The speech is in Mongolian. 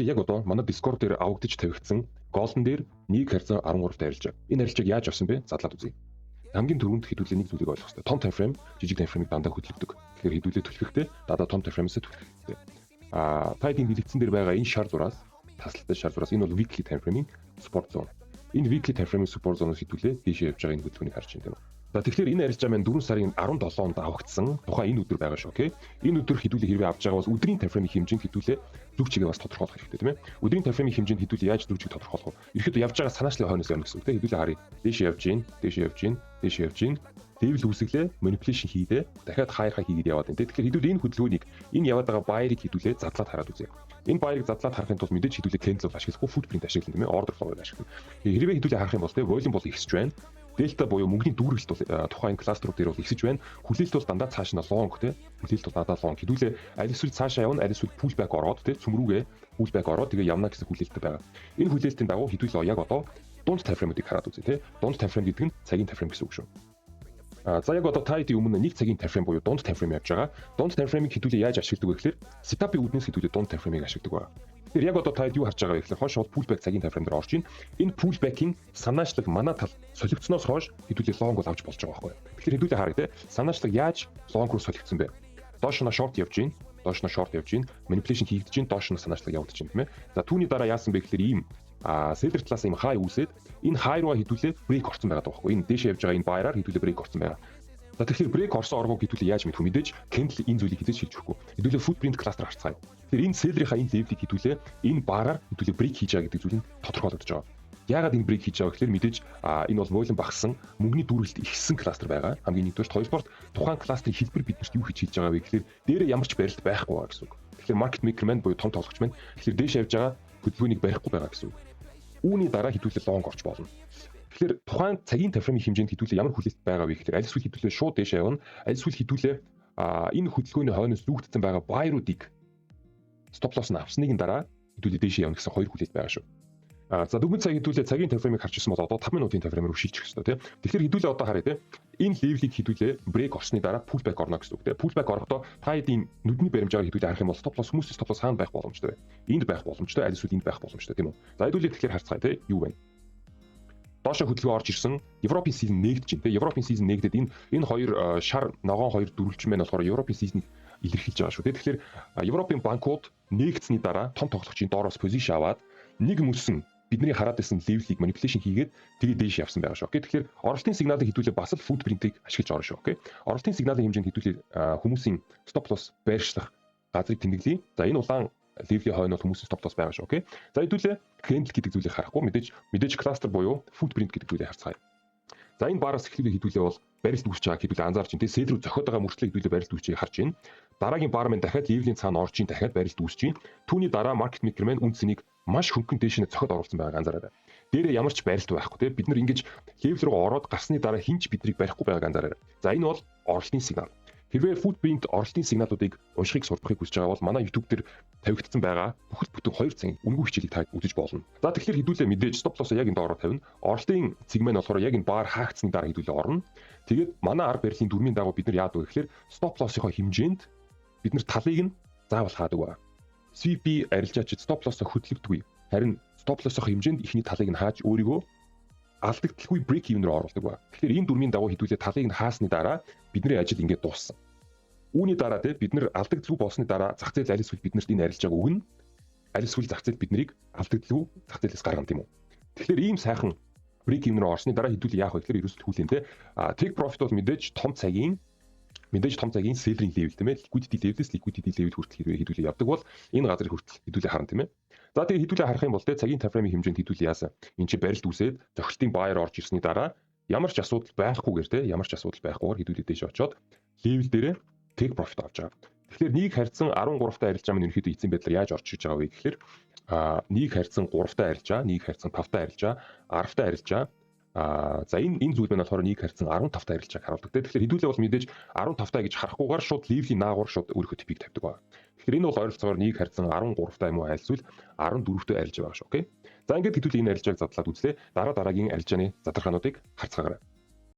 Хэдүүлээ яг одоо манай Discord дээр авагдаж тавигдсан Golden дээр 1.13-т арилжаа. Энэ арилжааг яаж авсан бэ? Задлаад үзье. Хамгийн түрүүнд хэдүүлээ нэг зүйлийг ойлгох хэрэгтэй. Том time frame, жижиг time frame-ыг дандаа хөдөлгдөг. Тэгэхээр хэдүүлээ түлхэхдээ дандаа том time frame-ээс түлхэх хэрэгтэй. Та хэдийн дэлгэцэн дээр байгаа энэ шар зураас, тасалтай шар зураас, энэ бол weekly time frame-ийн support zone. Энэ weekly time frame-ийн support zone-оос хэдүүлээ дээшээ явж байгаа энэ хөдөлгөөнийг харж байна, тийм үү? За, тэгэхээр энэ арилжаа маань 4 сарын 17-нд авагдсан. Тухайн энэ өдөр байгаа шүү, okay. Энэ өдөр хэдүүлээ хэрвээ авч байгаа бол өдрийн time frame-ийн хэмжээнд хэдүүлээ зүг чигээ бас тодорхойлох хэрэгтэй, тийм ээ. Өдрийн time frame-ийн хэмжээнд хэдүүлээ яаж зүг чиг тодорхойлох вэ? Ерхэд явж байгаа санаачлалын хойноос явна гэсэн үг, тийм. Хэдүүлээ харъя. Дээшээ явж гин, дээшээ явж гин, дээшээ явж гин. Level үүсгэлээ, manipulation хийдэ. Дахиад higher high хийгээд яваад байна, тийм. Тэгэхээр хэдүүлээ энэ хөдөлгөөнийг, энэ яваад байгаа buyer-ыг хэдүүлээ задлаад хараад үзье. Энэ buyer-ыг задлаад харахын тулд мэдээж хэдүүлээ candle ашиглахгүй, footprint ашиглана, тийм ээ. Order flow-ыг ашиглана. Хэрвээ хэдүүлээ харах юм бол, тийм, volume бол ихсэж байна. Дельта буюу мөнгөний дүүргэлт бол тухайн кластерууд дээр бол ихсэж байна. Хүлээлт бол дандаа цааш нь long, тий. Хүлээлт бол дандаа long. Хэдүүлээ аль эсвэл цаашаа явна, аль эсвэл pull back ороод, тий, цөм рүүгээ pull back ороод тэгээ явна гэсэн хүлээлттэй байгаа. Энэ хүлээлтийн дагуу хэдүүлээ яг одоо дунд time frame-уудыг хараад үзье, тий. Дунд time frame гэдэг нь цагийн time frame гэсэн үг шүү. За, яг одоо та хэдийн өмнө нэг цагийн time frame буюу дунд time frame явж байгаа. Дунд time frame-ыг хэдүүлээ яаж ашигладаг вэ гэхээр setup-ын үүднээс хэдүүлээ дунд time frame-ыг ашигладаг байна. Тэгэхээр яг одоо та хэд юу харж байгаа вэ гэхээр хойш бол pullback цагийн time frame дээр орж ийн. Энэ pullback-ийн санаачлаг манай тал солигдсоноос хойш хэдүүлээ long бол авч болж байгаа байхгүй. Тэгэхээр хэдүүлээ харъя, те. Санаачлаг яаж long руу солигдсон бэ? Доош нь short явж гин, доош нь short явж гин, manipulation хийгдэж гин, доош нь санаачлаг явагдаж гин, тийм ээ. За, түүний дараа яасан бэ гэхээр ийм seller талаас ийм high үүсээд энэ high руу хэдүүлээ break орсон байгаа байхгүй. Энэ дээшээ явж байгаа энэ buyer-аар хэдүүлээ break орсон байгаа. За, тэгэхээр break орсон оргоо хэдүүлээ яаж мэдэх вэ? Мэдээж candle энэ зүйлийг хэзээ ч хэлж өгөхгүй. Хэдүүлээ footprint cluster харцгаая. Тэгэхээр энэ seller-ийнхаа энэ level-ийг хэдүүлээ энэ bar-аар хэдүүлээ break хийж байгаа гэдэг зүйл нь тодорхойлогдож байгаа. Яагаад энэ break хийж байгаа гэхээр мэдээж энэ бол volume багассан, мөнгөний дүүргэлт ихссэн кластер байгаа. Хамгийн нэгдүгээр, хоёрдугаар, тухайн кластерын хэлбэр биднэрт юу хийж хэлж байгаа вэ гэхээр дээрээ ямар ч барилт байхгүй байгаа гэсэн үг. Тэгэхээр market maker маань буюу том тоглогч маань тэгэхээр дээш явж байгаа хөдөлгөөнийг барихгүй байгаа гэсэн үг. Үүний дараа хэдүүлээ long орч болно. Тэгэхээр тухайн цагийн time frame-ийн хэмжээнд хэдүүлээ ямар хүлээлт байгаа вэ гэхээр аль эсвэл хэдүүлээ шууд дээш явна, аль эсвэл хэдүүлээ энэ хөдөлгөөний хойноос зүүгдсэн байгаа buyer-уудыг stop loss нь авсныг нь дараа хэдүүлээ дээш явна гэсэн хоёр хүлээлт байгаа шүү. За, дөрвөн цаг хэдүүлээ цагийн time frame-ыг харж ирсэн бол одоо 5 минутын time frame руу шилжих хэрэгтэй, тийм. Тэгэхээр хэдүүлээ одоо харъя, тийм. Энэ level-ийг хэдүүлээ break орсны дараа pull back орно гэсэн үг, тийм. Pull back орохдоо та хэдийн нүдний баримжаагаар хэдүүлээ харах юм бол stop loss, хүмүүсийн stop loss хаана байх боломжтой вэ? Энд байх боломжтой, аль эсвэл энд байх боломжтой, тийм үү? За, хэдүүлээ тэгэхээр харцгаая, тийм. Юу вэ? Доошо хөдөлгөөн орж ирсэн. Европын season нээгдэж байна, тийм. Европын season нээгдээд энэ хоёр шар ногоон хоёр дөрвөлжин маань болохоор Европын season-ыг илэрхийлж байгаа шүү, тийм. Тэгэхээр Европын банкуд нээгдсэний дараа том тоглогчийн доороос position аваад нэг мөсөн бидний хараад байсан level-ийг manipulation хийгээд тэгээ дээш явсан байгаа шүү. Okay. Тэгэхээр оролтын сигналыг хэдүүлээ бас л footprint-ийг ашиглаж орно шүү. Okay. Оролтын сигналын хэмжээнд хэдүүлээ хүмүүсийн stop loss байршлах газрыг тэмдэглэе. За, энэ улаан level-ийн хойно бол хүмүүсийн stop loss байгаа шүү. Okay. За, хэдүүлээ candle гэдэг зүйлийг харахгүй мэдээж cluster буюу footprint гэдэг зүйлийг харцгаая. За, энэ bar-аас эхлүүлээ хэдүүлээ бол барилт үүсэж байгааг хэдүүлээ анзаарч байна. Тэгээ sell рүү зохиод байгаа мөртлөө хэдүүлээ барилт үүсчийг харж байна. Дараагийн бар маань дахиад level-ийн цаана орж ийн, дахиад барилт үүсэж байна. Түүний дараа market maker маань үн цэнийг маш хөнгөн дээш нь зохиод оруулсан байгааг анзаараарай. Дээрээ ямар ч барилт байхгүй, те. Бид нар ингэж level рүү ороод гарсны дараа хэн ч биднийг барихгүй байгааг анзаараарай. За, энэ бол оролтын сигнал. Хэрвээ footprint оролтын сигналуудыг уншихыг сурахыг хүсэж байгаа бол манай YouTube дээр тавигдсан байгаа бүхэл бүтэн 2 цагийн үнэгүй хичээлийг та үзэж болно. За, тэгэхээр хэдүүлээ мэдээж stop loss яг энэ доороо тавина. Оролтын цэг маань болохоор яг энэ бар хаагдсны дараа хэдүүлээ орно. Тэгээд манай арга барилын дүрмийн дагуу бид нар яадаг вэ гэхээр stop loss-ийнхоо хэмжээнд бид нар талыг нь заавал хаадаг ба. Sweep арилжаачид stop loss-о хөдлөгдөггүй. Харин stop loss-ийнхоо хэмжээнд эхний талыг нь хааж өөрийгөө алдагдaltaгүй break even руу оруулдаг ба. Тэгэхээр энэ дүрмийн дагуу хэдүүлээ талыг нь хаасны дараа бидний ажил ингээд дууссан. Үүний дараа, те, бид нар алдагдaltaгүй болсны дараа зах зээл аль эсвэл биднэрт энэ арилжааг өгнө. Аль эсвэл зах зээл биднийг алдагдaltaгүй зах зээлээс гаргана, тийм үү? Тэгэхээр ийм сайхан break even руу орсны дараа хэдүүл яах вэ гэхээр ерөөсөл хүлээн, те. Take profit бол мэдээж том цагийн seller-ийн level, тийм ээ. Liquidity level-ээс liquidity level хүртэл хэрвээ хэдүүлээ явдаг бол энэ газрыг хүртэл хэдүүлээ харна, тийм ээ. За, тэгээ хэдүүлээ харах юм бол, те, цагийн time frame-ийн хэмжээнд хэдүүлээ яасан? Энд чи барилт үүсээд зохилтын buyer орж ирсний дараа ямар ч асуудал байхгүйгээр, те, ямар ч асуудал байхгүйгээр хэдүүлээ дээш очоод level дээрээ take profit авч байгаа. Тэгэхээр нэг харьцан 13 та арилжаа маань ерөнхийдөө эцсийн байдлаар яаж орж иж байгаа вэ гэхээр нэг харьцан 3 та арилжаа, нэг харьцан 5 та арилжаа, 10 та арилжаа. За, энэ зүйл маань болохоор нэг харьцан 15 та арилжааг харуулдаг. Тэгэхээр хэдүүлээ бол мэдээж 15 та гэж харахгүйгээр шууд level-ийн наагур шууд өөрийнхөө TP-г тавьдаг байна. Тэгэхээр энэ бол ойролцоогоор нэг харьцан 13 та юм уу альсвал 14 та арилжаа байгаа шүү. Okay. За, ингээд хэдүүлээ энэ арилжааг задлаад үзлээ. Дараа дараагийн арилжааны задаргаануудыг харцгаагаарай.